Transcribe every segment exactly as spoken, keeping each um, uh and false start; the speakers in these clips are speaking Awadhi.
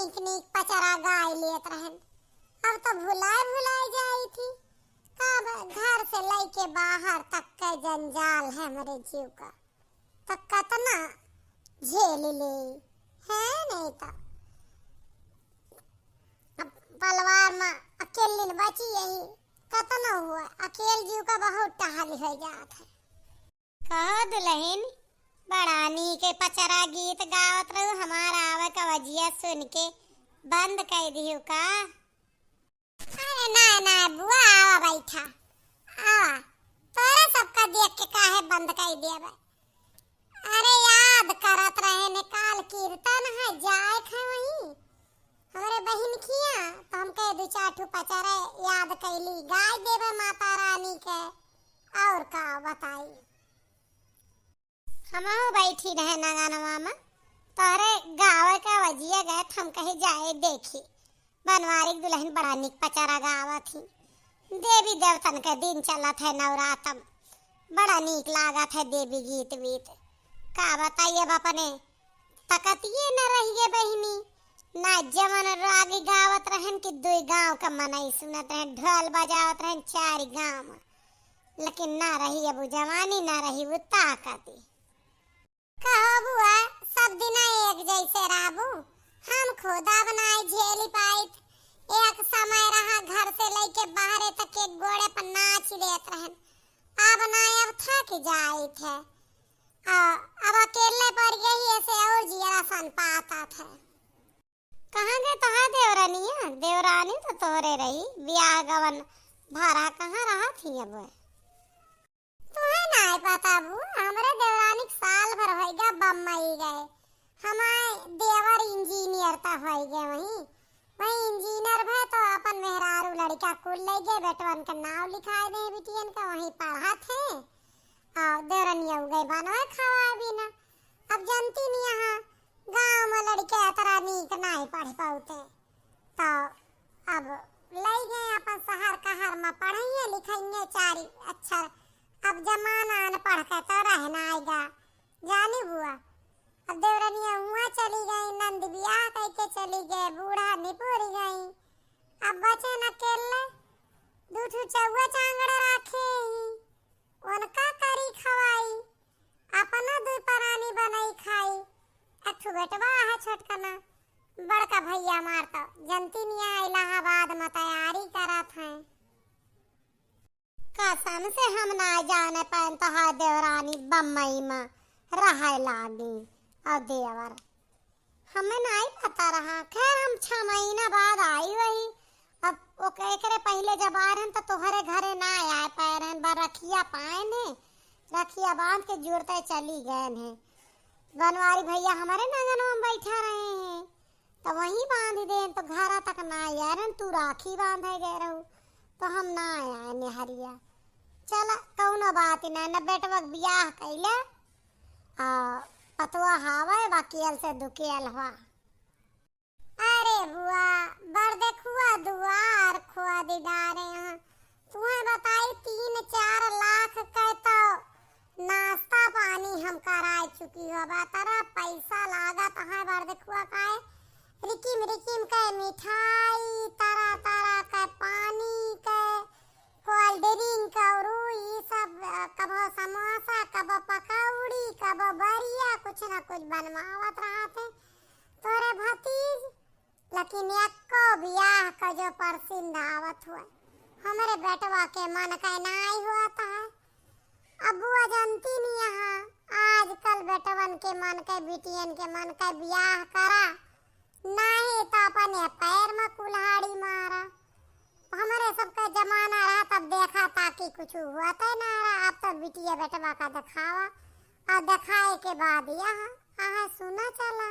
नीक नीक पचरा गाय लेत रहन। अब तो भुलाए भुलाए जाई थी। कब घर से लइके बाहर तक के जंजाल है हमरे जीव का, तो कतना झेल ले, है नहीं तो। अब पलवार में अकेलिन बची यही, कतना हुआ, अकेल जीव का बहुत टहल हो जात है। कहो दुलहिन, बड़ा नीक पचरा गीत गावत रहू, हमार आवे का वजिया सुन के बंद कइ दिहू का? अरे ना ना बुआ, आवा बैठा, आवा, तोरा सबका देख के काहे बंद कइ देबे? अरे याद करत रहे ने, काल कीर्तन है, जाए थे वहीं हमरे बहिन खिया, तो हम कहे दू चार ठो पचरा याद कैली, गाय देबे माता रानी के, और का बताई। हमहू बैठी रहे नगनवा में, तोहरे गावे का वजिया गए, हम कहे जाए देखी। बनवारी के दुलहिन बड़ा नीक पचरा गावत ही। देवी देवतन के दिन चलत है नवरातम, बड़ा नीक लागत है देवी गीत वीत। का बताई अब अपने तकतिये न रहिए बहिनी, ना जवन रागी गावत रहन कि दुई गांव का मनई सुनत रहन, ढोल बजावत रहन चारि गांव में, लेकिन ना रही अब उ जवानी, ना रही उ ताकती। कहो बुआ, सब दिना एक जैसे रहबू? हम खुद अब नाई झेली पाइत। एक समय रहा घर से लइके बाहरे तक एक गोड़े पर नाच लेत रहन, अब नाई, अब थक जाइत है। आ, अब अकेले पड़ गई, ऐसे और जियरा सन पाता था। कहाँ गए तोहार देवरानिया? देवरानी तो तोहरे रही, बियाह गवन भरा कहाँ रहा थी अब? तुहे नाय पता बू, हमरे देवरानी के साल भर होइगा बम्बई गए। हमारे देवर इंजीनियर ता होइगे वहीं, वहीं इंजीनियर भए तो अपन मेहरारू लड़का कुल ले गए, बेटवन के नाव लिखाए दे बिटियन के, वहीं पढ़त है। और देवरनिया उ गए बनवा खवा बिना। अब जानती नहीं यहाँ गाँव में लड़के अतरा नीक नाय पढ़ पाउते, तो अब लई गए अपन शहर कहर में पढ़इए लिखइए चारी अक्षर। अब जमाना अनपढ़ के तो रहना आएगा, जानी बुआ। अब देवरनिया हुआ चली गई, नंद बियाह करके चली गए, बूढ़ा निपुर गई। अब बचे न अकेले, दू ठू चौवा चांगड़ राखे ही, उनका करी खवाई, अपना दू परानी बनाई खाई। एक ठू बेटवा है छोटकना, बड़का भैया मार तो जनती निया इलाहाबाद में तैयारी करत हैं। कसम से हम ना जाने पाएन तोहार देवरानी बम्बई में रहे लागी और देवर, हमें नाई पता रहा। खैर हम छह महीना बाद आई वही। अब ओक-, एकरे पहिले जब आए रहन तो तोहरे घरे ना आए पाए रहन, बा रखिया पाए ने, रखिया बांध के जुड़ते चली गए ने। बनवारी भैया हमारे नगनवा में बैठा रहे हैं। तो वहीं बांध देन, तो घरा तक ना आए रहन, तू राखी बांधे गए रहू, तो हम ना आए नेहरिया। चला, कौनो बात ना, न बेटवा के बियाह कैले, आ पतवा हावे, बाकी अल से दुकेल हुआ। अरे बुआ, बड़ देखुआ दुआर खोद डारे हैं। तुहे बताई, तीन चार लाख के तो नाश्ता पानी हम कराए चुकी हो बा। तरा पैसा लागत है बड़ देखुआ काहे। रिकिम रिकिम के मिठाई, तरह तरह के पानी के, cold drink और ई सब, अ, कबो समोसा, कबो पकौड़ी, कबो बरिया, कुछ ना कुछ बनवावत रहत है तोरे भतीज। लेकिन एक्को बियाह का जो परसिंद आवत हुए, हमरे बेटवा के मन का नाई हुआ था। अब बुआ जानती नहीं यहाँ, आजकल बेटवन के मन के, बिटियन के मन के बियाह करा, नाहीं तो अपने पैर में कुल्हाड़ी मारा। हमरे सबका जमाना रहा तब देखा ताकि कुछ हुआ तो ना रहा, अब तो बिटिया बेटवा का दिखावा और दिखाए के बाद यहाँ, आहा सुना चला।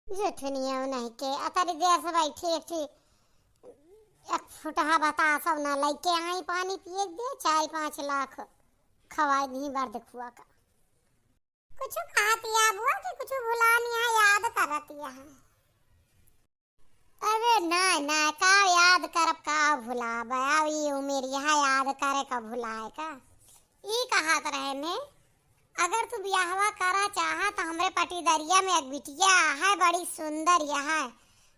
जुठनिया नहीं के अतरी देर से बैठी एक ठी, एक फुटहा बतासा ना लइके आई, पानी पिए के दे, चार पाँच लाख खवाई दी बड़ देखुआ का। कुछ कहतिया बुआ कि कुछ भुलानिया याद करतिया है। अरे ना ना, का याद करब, का भुलाब, अब ई उमिर यहाँ याद करे का भुलाए का। ई कहत रहे ने, अगर तू बियाहवा करा चाहा तो हमरे पटीदरिया में एक बिटिया है, बड़ी सुंदर यह है।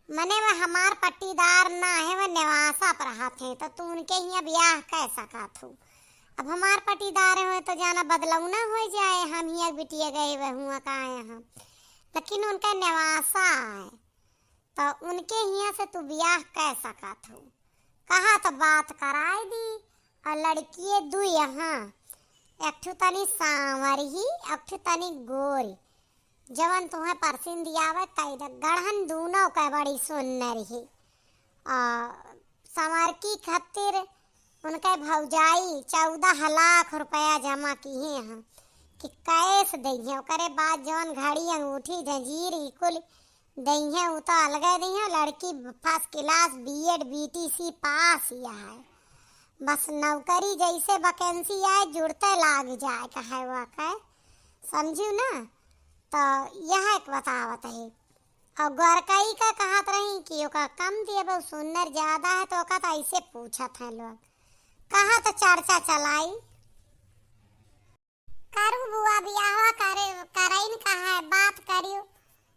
मने वह हमार पट्टीदार ना है, वह नेवासा पर रहत है, तो तू उनके हियाँ बियाह कइ सकत हू। अब हमार पट्टीदार है तो जाना बदलौना होइ जाए, हम हियाँ बिटिया गए हुआ का आए हम, लेकिन उनका नेवासा है, तो उनके हियाँ से तू बियाह कइ सकत हू। कहा तो बात कराए दी। और लड़किए दू यहाँ, एक ठू तनी सांवरी, एक ठू तनी गोरी, जवन तुम्हें परसिन दियावे कई दे। गढ़न दूनों के बड़ी सुन्नर ही। आ, संवरकी खातिर उनके भौजाई चौदह लाख रुपया जमा किहे हैं कि कैश दइहे, ओकरे बाद जवन घड़ी, अंगूठी, जंजीर, ई कुल दइहे, उ तो अलगे दइहे। लड़की first class B.Ed B.T.C पास यह है, बस नौकरी जैसे vacancy आए जुड़ते लाग जाए, कहे हुआ कहे, समझू ना? तो यह एक बतावत है। और गोरकई का कहत रही कि ओका कम दिए, बहुत सुंदर ज्यादा है, तो ओका तो ऐसे पूछत हैं लोग, कहा तो चर्चा चलाई। करू बुआ बियाहवा करे, करइन का है, बात करियो,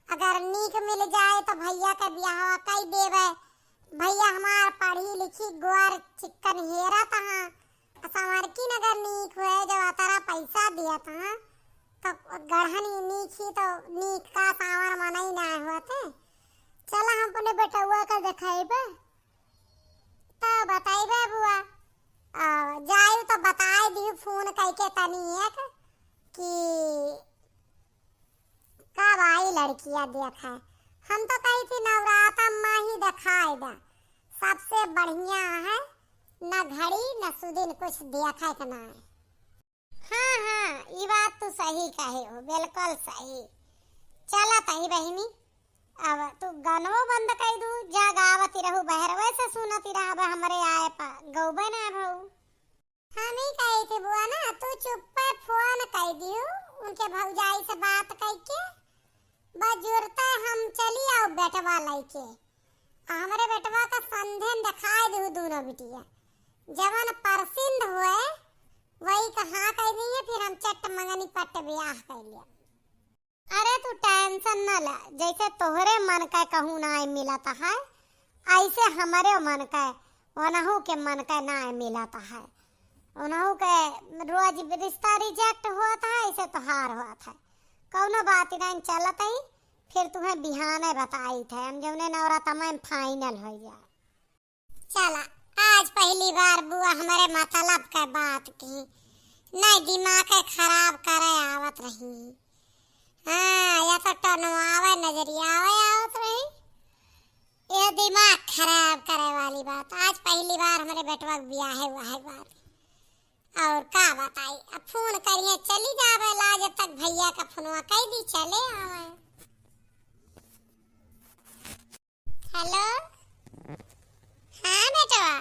अगर नीक मिल जाए तो भैया के बियाहवा कई देवे। भैया हमार पढ़ी लिखी गोर चिक्कन हेरत हाँ, आ संवरकी नगर नीक हुए, जब अतरा पैसा दियत हाँ, तो गढ़न ही नीक ही तो नीक का सावर मनई ना होते। चला हम अपने बेटउआ के देखाइबे, तो बताइबे बुआ। आ, जायु तो बताए दिहु फोन कइके तनी एक कि कब आई लड़किया देखाए। हम तो कही थी नवराता मा ही देखाए दा, सबसे बढ़िया है, न घड़ी न सुदिन कुछ देखे के ना है। हाँ, हाँ, ई बात तू सही कहे हो, बिल्कुल सही। चला तही बहिनी, अब तू गनवो बंद कइ दू, जा गावती रहू, बहरवे से सुनती रहब, हमरे आए पा गौबे ना भऊ। हम ही कही थी बुआ ना, तू चुप्पे फोन कइ दिहू, उनके भौजाई से बात कइके, बस जुरते हम चली आओ बेटवा लइके। आ हमरे बेटवा का संधेन देखाए दिहू दूनो बिटिया, जवन परसिंद हुए, वही का हाँ कइ दिहे, फिर हम चट मंगनी पट ब्याह कइ लिया। अरे तू tension न ले, जैसे तोहरे मन का कहूँ नाय मिलत है, ऐसे हमरे मन का, ओनहू के मन का नाय मिलत है। ओनहू के रोज रिश्ता reject होत है, ऐसे तोहार होत है। कौनो बात नाय चलत है, फिर तुम्हें बिहाने बताइत है, हम जौने नवराता में final हो जाए। चला, आज पहली बार बुआ हमरे मतलब के बात की, नहीं दिमाग के खराब करे आवत रही। हाँ, या तो टनवावे नजरिया आवे आवत रही, ये दिमाग खराब करे वाली बात। आज पहली बार हमरे बेटवा के बियाहे हुआ है बात। और का बताई, अब फोन करिए, चली जावे ला, जब तक भैया का फोनवा कह दी, चले आवे। हेलो, हाँ बेटवा,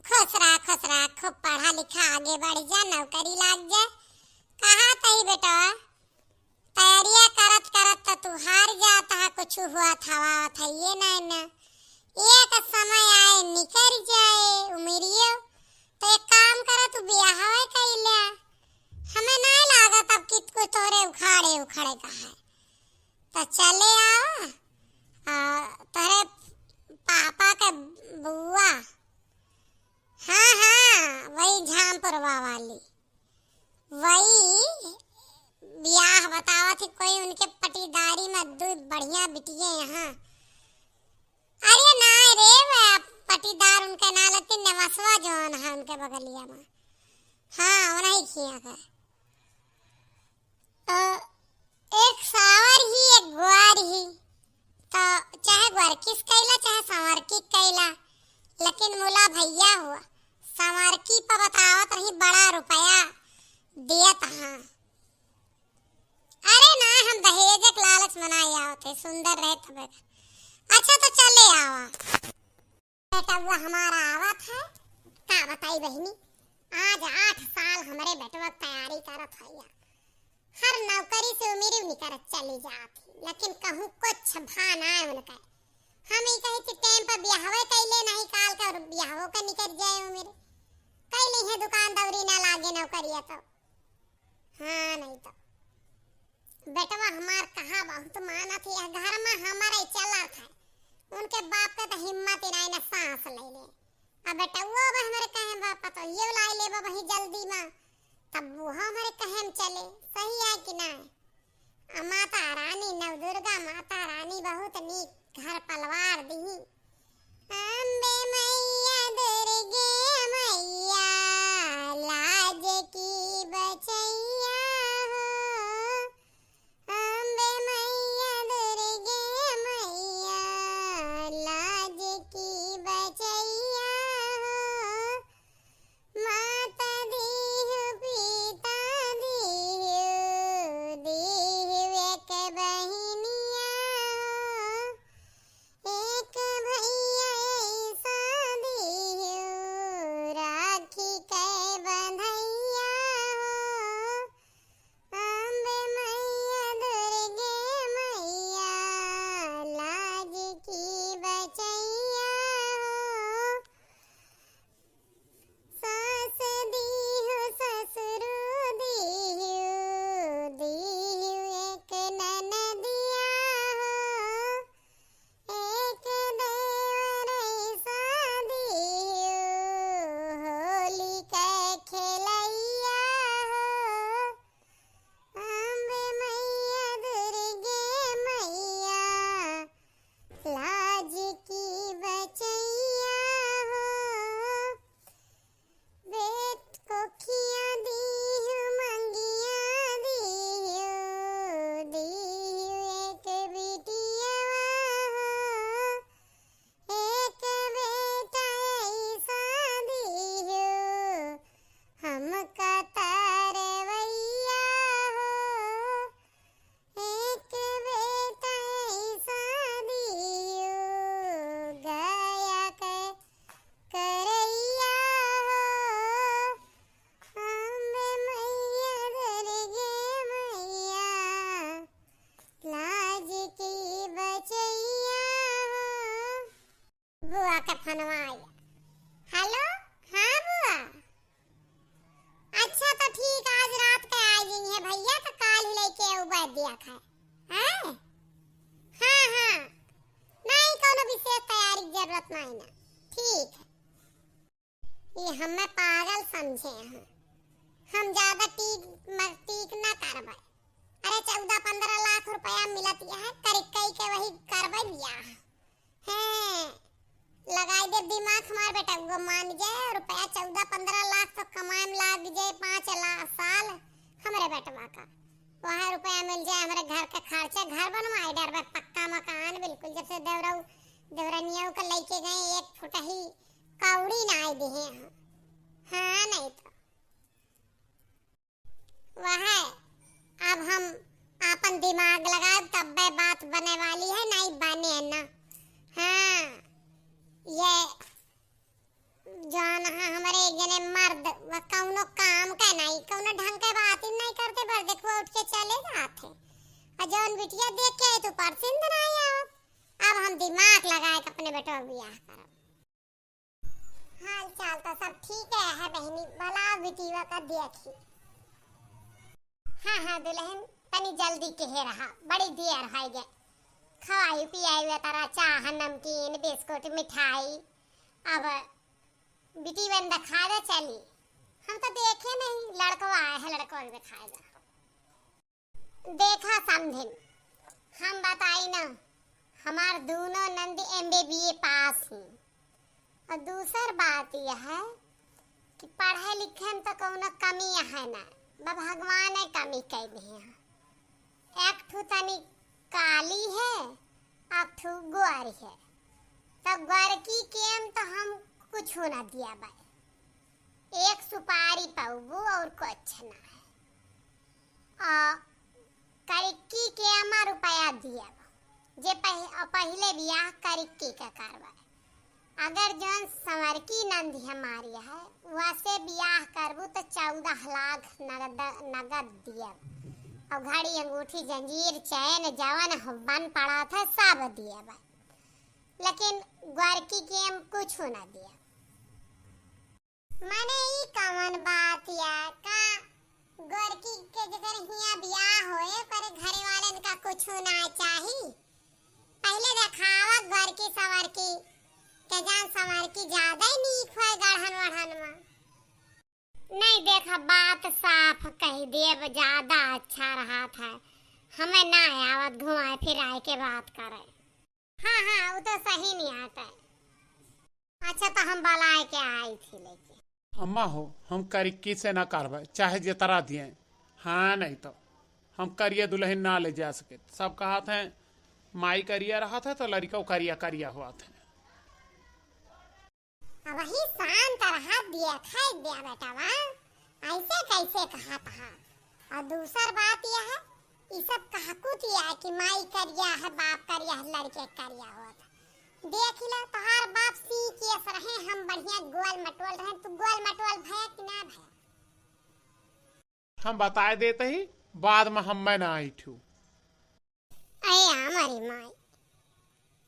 खुश रहा, खुश रहा, खूब पढ़ा लिखा, आगे बढ़ जा, नौकरी लाग जा। कहा तही बेटवा, तैयारिया करत करत त तू हार जात हा, कुछ हुआ था, हुआ था, ये नहीं ना, एक समय आए निकर जाए उमिरियो, तो एक काम करा, तू बियाहवे कइला, हमें नहीं लागत अब कि कुछ तोरे उखाड़े उखड़े का है। तो चले आवा, आ, तोहरे पापा के बुआ, हाँ, हाँ, वही झामपुरवा वाली, वही बियाह बतावत ही कोई उनके पटीदारी में दू बढ़िया बिटिये यहाँ। अरे ना रे, वह पटीदार उनके ना लगती, नेवसवा जौन है उनके बगलिया में, हाँ, उन्हीं खिया का। अ, एक सावर ही, एक ग्वार ही। तो चाहे ग्वारकिस कैला, चाहे सावर की कैला, लेकिन मुला भैया हुआ, सावर की पर बतावत रही, बड़ा रुपया दियत हाँ। अरे ना, हम दहेज के लालच मनाए आवत है, सुंदर रहे तबे। अच्छा, तो चले आवा। बेटवा हमारा आवत है, का बताई बहिनी, आज आठ साल हमरे बेटवा के तैयारी करत है या। हर नौकरी से उम्मीद निकर चली जात ही, लेकिन कहूँ कुछ भा ना उनका। हम ई कही थी टाइम पर बियाहवे कैले नहीं, काल का और बियाहो का निकर जाए उम्मीद। कैली है दुकान दौरी ना लागे नौकरिया तो। हाँ, नहीं तो। बेटवा हमार कहा बहुत मानत है, यह घर में हमारे चलत है। उनके बाप के तो हिम्मत ही नहीं ना सांस ले ले। अब बेटवा अब हमारे कहे बापा तो ये लाई ले बाबा ही जल्दी में, तब वो हमारे कहे में चले, सही है कि नहीं? आ माता रानी नवदुर्गा माता रानी बहुत नीक घर पलवार दिही। अम्बे मैया दुर्गे मैया लाज की बचैया हो। अम्बे मैया दुर्गे मैया लाज की बचैया हो। माता दीहु, पिता दीहु, दीहु एक बहिनिया हो। एक भैया ऐसा दीहु, राखी के बंधैया हो। अम्बे मैया दुर्गे मैया लाज की बचैया हो। सास दीहु, ससुरु दीहु, दीहु एक ननदिया हो। एक देवर ऐसा दीहु, होली के खेलैया हो। अम्बे मैया दुर्गे मैया लाज की बचैया हो। बेट कोखिया दीहु, मंगिया दीहु, दीहु एक बिटियवा हो। एक बेटा ऐसा दीहु, हमका तरवैया हो। एक बेटा ऐसा दीहु, गया के करैया हो। अम्बे मैया दुर्गे मैया लाज की बचैया हो। बुआ के फोनवा आया। हेलो, हाँ बुआ। अच्छा तो ठीक, आज रात के आ जाइए भैया, तो काल ही लेके आऊ बैद दिया खाए। हैं? हाँ, हाँ। नहीं, कोनो विशेष तैयारी की जरूरत नहीं ना। ठीक है। ये हमें पागल समझे हैं। हम ज्यादा टीक, म-, टीक ना करबे। अरे, चौदह पन्द्रह लाख रुपया मिलत है, करिकई के वही करबे बियाह। हैं, लगाई दे दिमाग हमार बेटा, वो मान जाए, रुपया चौदह पन्द्रह लाख तो कमाए में लाग जाए, पाँच ला-, साल हमरे बेटवा का। वहाँ रुपया मिल जाए, हमरे घर का खर्चा, घर बनवाए डरबे, पक्का मकान, बिल्कुल जैसे देवरऊ, देवरनिया का लेके गए, एक फुटही कौड़ी ना आए दिहे हैं। हाँ, नहीं तो। वह अब हम आपन दिमाग लगाए, तब्बे बात बने वाली है, नहीं बने ना। हाँ, ये जौन है हमरे एक जने मर्द, वह कौनो काम का नहीं, कौनो ढंग के बात ही नहीं करते, बस देखो उठ के चले जाते। और जौन बिटिया देख के आई तो पसंद नहीं आवत। अब हम दिमाग लगाए के अपने बेटवा बियाह करब। हाल चाल तो सब ठीक है, है बहिनी, भला बिटिया का देखी। हाँ, हाँ दुल्हन, तनी जल्दी के है रहा, बड़ी देर है गए। खवाई पियाई हुआ तारा, चाह, नमकीन, बिस्कुट, मिठाई। अब बिटिया दिखावे चली, हम तो देखे नहीं, लड़कवा आए है, लड़कवा दिखाएगा। देखा समधिन, हम बताई ना, हमार दूनो नंद एम बी बी ए पास ही। और दूसर बात यह है कि पढ़े लिखे में तो कौनो कमी है ना, बा भगवान ने कमी कई दिहे हैं। एक ठू तनी काली है, एक ठू गोरी है। तो गोरकी के में तो हम कुछ ना दिया बा, एक सुपारी पाऊबू और कुछ ना है। आ, करिक्की के अमा रुपया दियब, जे पह-, पहिले बियाह करिक्की के करबे। अगर जौन संवरकी नंदी हमारी है, वसे बियाह करबू तो चौदह लाख नगद, नगद दियब। और घड़ी, अंगूठी, जंजीर, चैन, जवन बन पड़ा था, सब दियब। लेकिन गोरकी के हम कुछ ना दियब। माने ई कवन बात या का? गोरकी के जेकर हियाँ बियाह होए, ओकरे घरे वालन का कुछु ना चाही। पहिले देखावा गोरकी संवरकी, के जान संवरकी ज्यादा ही नीक होए गढ़न वढ़न में। नहीं देखा, बात साफ कह देब, ज्यादा अच्छा रहत है। हमें ना आवत घुमाए फिराए के बात करे। हाँ, हाँ, वो तो सही नहीं आता है। अच्छा, तो हम बलाए के आई थी लेके। अम्मा हो, हम करिक्की से ना करबे, चाहे जितरा दिए। हाँ, नहीं तो हम करिया दुलहिन ना ले जा सके। सब कहत हैं, माई करिया रहत है, तो लड़िकौ करिया करिया होत है। अबही शांत रहा, देखै द्या बेटवा, ऐसे कैसे कहत हा? और दूसर बात यह है, ई सब कहकू दिया कि माई करिया है, बाप करिया है, लड़िके करिया होत। देख ला, तोहार बाप सी केस रहे, हम बढ़िया गोल मटोल रहे, तू गोल मटोल भया कि ना भया? हम बताए देत ही, बाद में हम्मे ना ऐठू। अरे हमारी माई,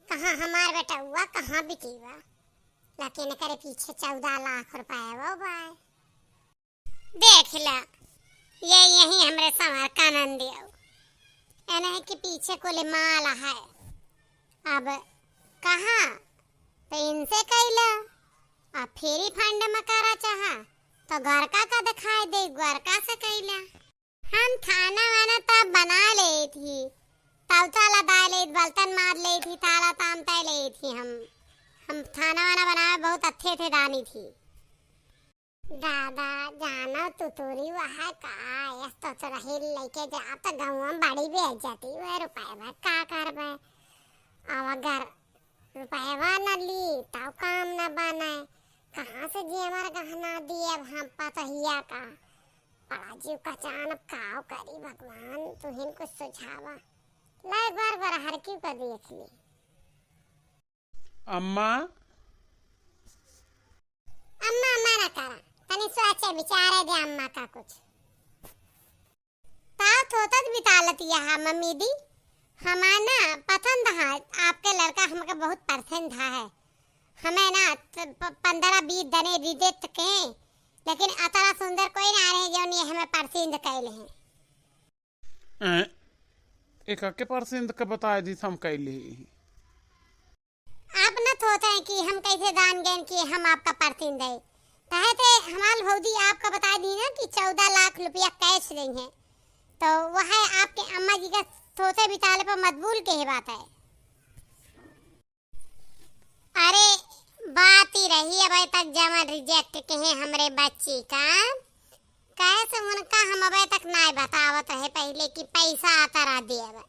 कहाँ हमार बेटउआ, कहाँ बिटिवा? लेकिन एकरे पीछे चौदह लाख रुपया वो बाय। देख ला, ये यही हमरे संवर का नंदियो। एनही के पीछे कुल माल है। अब कहाँ तो इनसे कैला, आ फ्री फंड में करा चाहा तो घर का का दिखाई दे, घर का से कैला। हम थाना वाना तब बना लेत ही, तब ताला डाल लेत, बर्तन मार लेत ही, ताला ताम तय लेत ही हम। हम थाना वाना बनावे बहुत अच्छे थे दानी थी। दादा, जानो तू तोरी वह का, यस तो चुरहिल लेके जा तो गाँव में बड़ी बेइज्जती हुए, रुपए भर का करबे? अब अगर रुपयवा न ली, तब काम न बने। कहाँ से जेवर गहना दिए अब हम पतहिया का? बड़ा जीव का जान, अब काव करी भगवान, तुहिन कुछ सुझावा। ला एक बार बरहर की का देख ली। अम्मा। अम्मा, अम्मा ना करा, तनी सोचे विचारे दे अम्मा का कुछ। ताव थोतत बितालत यहाँ मम्मी दी, हमार ना पसंद है, आपके लड़का हमका बहुत पसंद है। हमें ना त-, प-, पन्द्रह बीस दने दे देत के, लेकिन अतरा सुंदर कोई ना रहे जौन ये हमें पसंद कैले हैं। हैं? एका के पसंद के बताए दी हम कैले ही। आप न थोते हैं कि हम कैसे जान गए कि हम आपका परसिंद है। कहे थे हमार भौजी आपका बता दी ना कि चौदह लाख रुपया कैश देंगे, तो वह आपके अम्मा जी का थोते बिताले पर मजबूर के बात है। अरे, बात ही रही, अब तक जवन रिजेक्ट के हैं हमरे बच्ची का, कहे से उनका हम अबे तक नाय बतावत रहे पहिले कि पैसा आता रह दिए अब।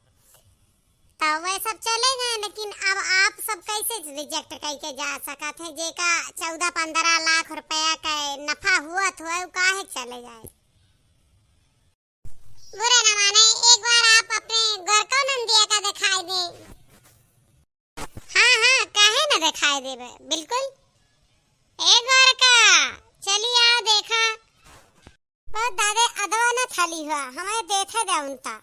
तो वह सब चले गए, लेकिन अब आप सब कैसे रिजेक्ट करके जा सकत हैं, जेका चौदह पन्द्रह लाख रुपया का नफा हुआ तो है, वो काहे चले जाए? बुरा ना माने, एक बार आप अपने गोरको नंदिया का दिखाई दें। हाँ, हाँ, काहे ना दिखाई देबे, बिल्कुल। ए गोरका, चली आओ देखा। बहुत दादे अदवा न थली हुआ, हमें देखे दे उनता।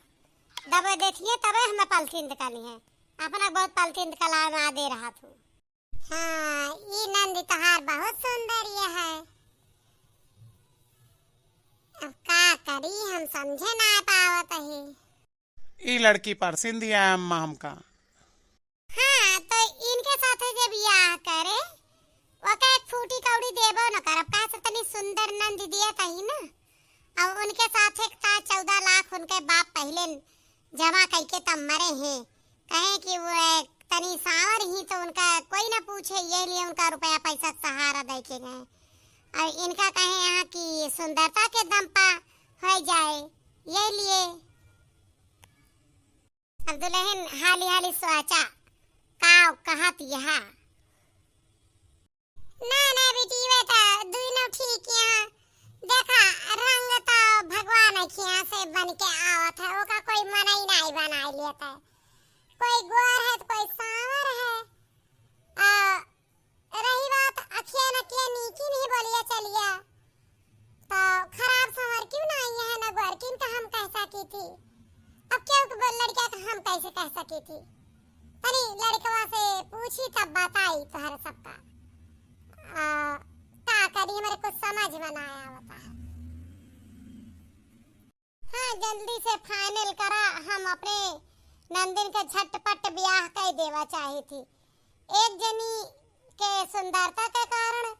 दबे देखिए तबे हमें पलथिन कली है। अपना बहुत पलथिन कला में दे रहा तू। हाँ, ई नंदी तहार बहुत सुंदर ये है। अब का करी, हम समझे ना पावत ही। ई लड़की परसिन दिया है अम्मा हमका। हाँ, तो इनके साथे जे बियाह करे, ओका एक फूटी कौड़ी देबो न करब, काहे से तनी सुंदर नंद दिया तही ना। अब उनके साथे का चौदह लाख उनके बाप पहिले जमा कइके तब मरे हैं। कहे कि वो एक तनी सावर ही तो उनका कोई ना पूछे, ये लिए उनका रुपया पैसा सहारा दे के गए। और इनका कहे यहाँ कि सुंदरता के दम पा हो जाए, ये लिए। अब दुलहिन हाली हाली सोचा, का कहत यहा? ना, ना बेटी, वे तो दुइनो ठीक यहाँ। देखा, रंग तो भगवान के यहाँ से बन के आवत है, ओका कोई मनई नाई बनाई लेता है। कोई गोर है तो कोई सांवर है। आ, रही बात अखिया नकिया नीकी नहीं बोलिया चलिया, तो खराब संवर क्यों ना आई है ना गोरकिन का हम कह सकी थी। अब क्यों के बोल लड़किया का हम कैसे कह सकी थी? तनी लड़कवा से पूछी तब बताई तोहरे सबका। आ, का करी, हमारे कुछ समझ में ना आवता है। हाँ, जल्दी से final करा, हम अपने नंदिन के झटपट ब्याह कइ देवा चाही थी। एक जनी के सुंदरता के कारण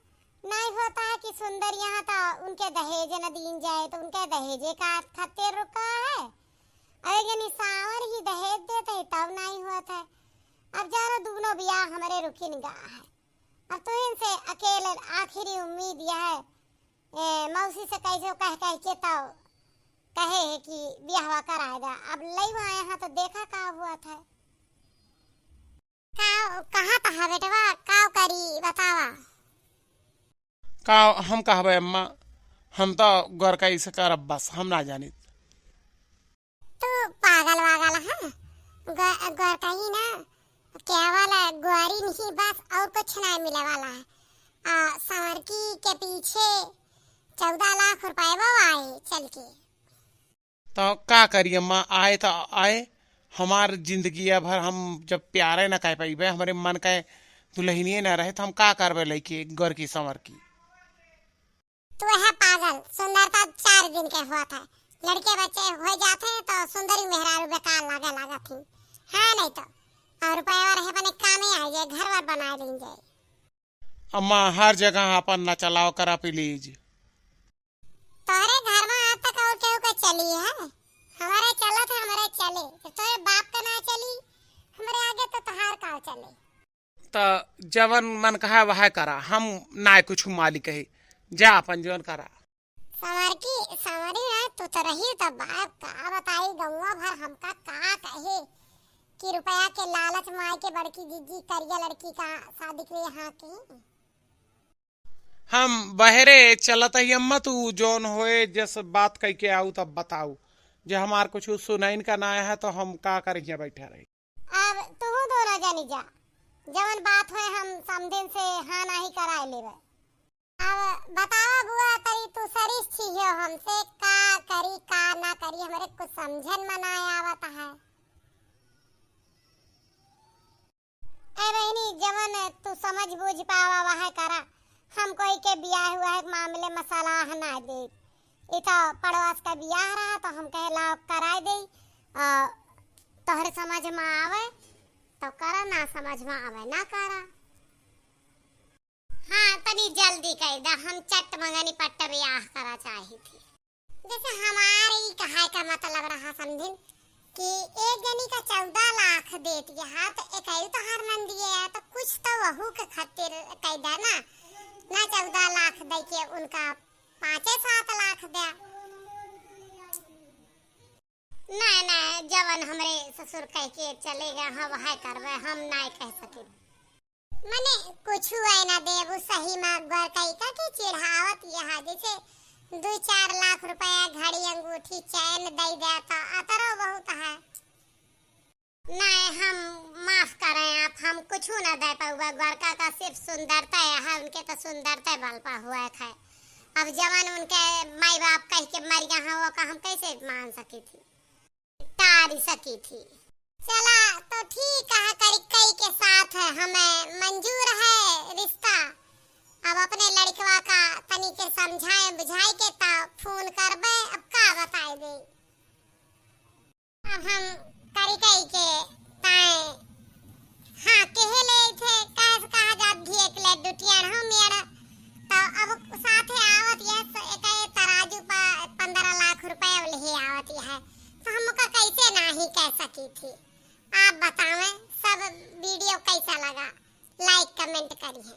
नाहीं होत है कि सुंदर यहाँ तो उनके दहेज न दीन जाए, तो उनके दहेजे का खातिर रुका है। अरे जनी सावर ही दहेज देत है तब नाहीं होत है। अब जानो दुनो ब्याह हमरे रुकिन गा है। अब तो इनसे अकेले आखिरी उम्मीद यह है, ए, मौसी से कैसे कह कह के तो कहे है कि ब्याहवा कराए दा। अब लइवा आए हैं तो देखा का हुआ था। का, कहाँ तहा बेटवा, का करी बतावा? का हम कहबे अम्मा, हम तो गोरकई से करब बस, हम ना जानित। तू पागल वागल है, गो-, गोरकई ना, केवल गोरी नहीं बस और कुछ ना मिले वाला है। आ, संवरकी के पीछे चौदह लाख रुपये वो आए चल के। तो का करी अम्मा, आए तो आए, हमार जिंदगी भर हम जब प्यारे ना कर पाइबे, हमरे मन के दुल्हनिए ना रहे, तो हम का करबे लइके गोरकी संवरकी? तू है पागल, सुंदरता चार दिन के होत है, लड़के बच्चे हो जाते हैं तो सुंदरी मेहरारू बेकार लागे लागत ही, हाँ नहीं तो, और रुपया रहे अपने कामे आ जाए, घर वर बना लेंगे। अम्मा, हर जगह आपन ना चलाव करा, please। तोहरे घर में आज तक और केहू के चली है? हमारे चलत है, हमारे चले। जब तोहरे बाप का ना चली, हमारे आगे तो तोहार का चले? तो जवन मन कहा वह करा, हम ना कुछ मालिक है, जा अपन जवन करा। संवरकी, संवरी ना, तू तो रही तो बाप का बताई, गौवा भर हमका का कहे कि रुपया के लालच में आए के बड़की जिज्जी करिया लड़की का शादी के लिए हाँ की। हम बहरे चलत ही अम्मा, तू जौन होए जस बात कह के आऊ तब बताऊ, जे हमार कुछ सुनाइन का ना है तो हम का करिया बैठा रही। अब तू दोनों जनी जा, जवन बात होए हम समधिन से हाँ नाही कराए लेवे। अब बतावा बुआ, तरी तू सरिस छियो हमसे, का करी का ना करी, हमरे कुछ समझन में ना आवत है। ए बहिनी, जवन तू समझ बूझ पावा वह करा, हम कोई के बियाह हुआ है मामले में सलाह ना दे। ई तो पड़ोस का बियाह रहा तो हम कहे लाओ कराए दे, और तोहरे समझ में आवे तो करा, ना समझ में आवे ना करा। हाँ, तनी जल्दी कह दा, हम चट मंगनी पट्ट ब्याह करा चाही थी। जैसे हमारे ई कहाए का मतलब रहा समझिन कि एक जनी का चौदह लाख देती है तो एक ही तो हर नंदिए है, तो कुछ तो वहू के खातिर कह दा ना, ना चौदह लाख दे के उनका पाँचे सात लाख दे। ना, ना, जवन हमरे ससुर कह के चले गए हैं, वह करबे, हम ना कह सके। मने कुछ हुआ ना देबू, सही में गोरकई का के चिढ़ावत यहाँ, जैसे दो चार लाख रुपया घड़ी अंगूठी चैन दे दे तो अतरो बहुत है। नहीं, हम माफ करें आप, हम कुछ ना दे पाऊबा। गोरका का सिर्फ सुंदरता है, उनके तो सुंदरता बल पा हुआ है। अब जवन उनके माई बाप कह के मर गया है, वो का हम कैसे मान सकी थी? टारी सकी थी। चला, तो ठीक है, करिकई के साथ है, हमें मंजूर है रिश्ता। अब अपने लड़कवा का तनी के समझाए बुझाए के, तब फोन करबे, अब का बताए दे। अब हम करिकई के ताए हाँ, कहे ले थे, कहे से कहा जात घी एक लड्डू टियाढ़ा मेड़। तो अब साथे आवत यह स-, एक ये तराजू पा पन्द्रह लाख रुपया ले आवत यह है। तो हम ओका कैसे नाही कह सकी थी? आप बतावें, सब video कैसा लगा, like comment करिए।